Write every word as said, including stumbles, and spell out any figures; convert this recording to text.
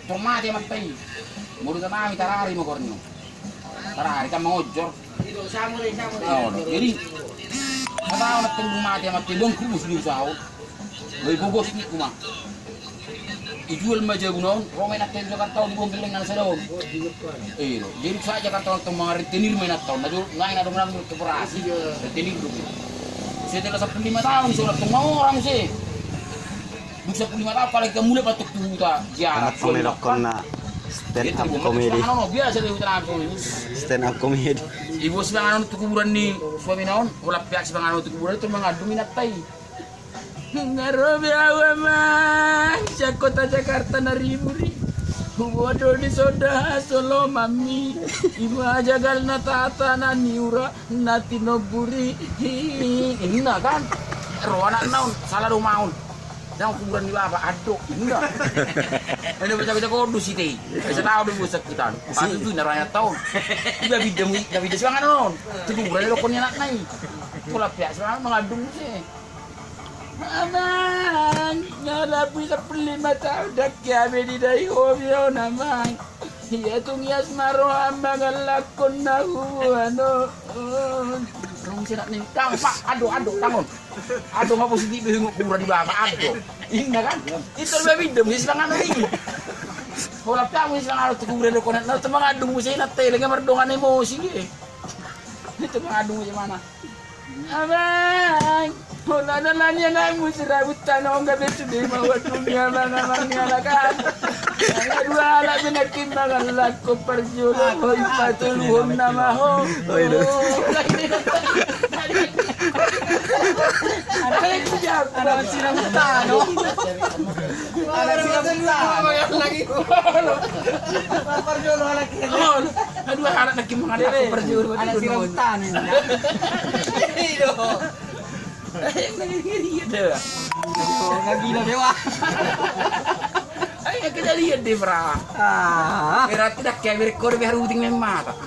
Tor mate amanta i. Molo tanami tarari ma goarna. Tarari kan mangonjor. Jadi, kata anak tembung mate amanta i, bang kubus di usaha on. Bai bobos ni kuma. Ijual ma jabuna on, ro ma inanta i tu Jakarta on, dibuang gellengna na sada on. Iro, jadi saat Jakarta on tong mangarentenir ma inanta on, na jo ngai na dong nang koperasi, rentenir do. Setelah sampulu lima taon, so na tong mangora muse. Dung sampulu lima taon, apalagi kan mulak ma tong tu huta, ziarah. Anak pemain lakon na stand up comedy. Biasa do huta na comedy. Stand up comedy. Ibuat sipanganon tu kuburan ni suamina on, holan peak sipanganon tu kuburan i, tong mangandung inanta i. Nga ro be au amang sian kota Jakarta na ribur i. Huboto di sonda hasolomanmi. Ima jagal na tata na niura na tinombur i. Inna kan. Ro anakna on, sala do maon. Dang kuburan ni bapa, ado. Inna. Ena baca-baca kondus ite. Bisa tahu do buat sakitan. Patutu na ro anakna on. Iba bidda mu, iba bidda sipanganon on. Tu kuburan i dokon ni anakna i. Holan peak sipanganon mangandung muse. Amang, nga lapu sampulu lima taon dang hea be didai ho be on amang. Ia tung ias ma roham mangalangkon na huboan on. Rong serak ni. Dang, Pak, ado, ado, tangon. Ado nga positif be hingot kuburan ni bapa, ado. Inna kan? Ito be bidda muse sipanganon i. Holan peak muse sipanganon tu kuburan dokon na, tu mangandung muse inanta i, lagi mardongan emosi be. Itu mangandung muse mana? Amang, holan ala ni anakmu sirabut tano on gabe sude ma huadungi amang-amang ni halak an. Nga dua halak be nangkin mangalangkon parjolo, hoi patoluhon nama ho. Hoi do. Anak sirabut tano. Anak sirabut tano. Parjolo anak. Nga dua halak nangkin mangalangkon parjolo. Anak sirabut tano. Iya do. Iya do. Nga gila be wah. Ai kejadian de bra. Ah. Berarti dang hea be rengko do be haruting memata.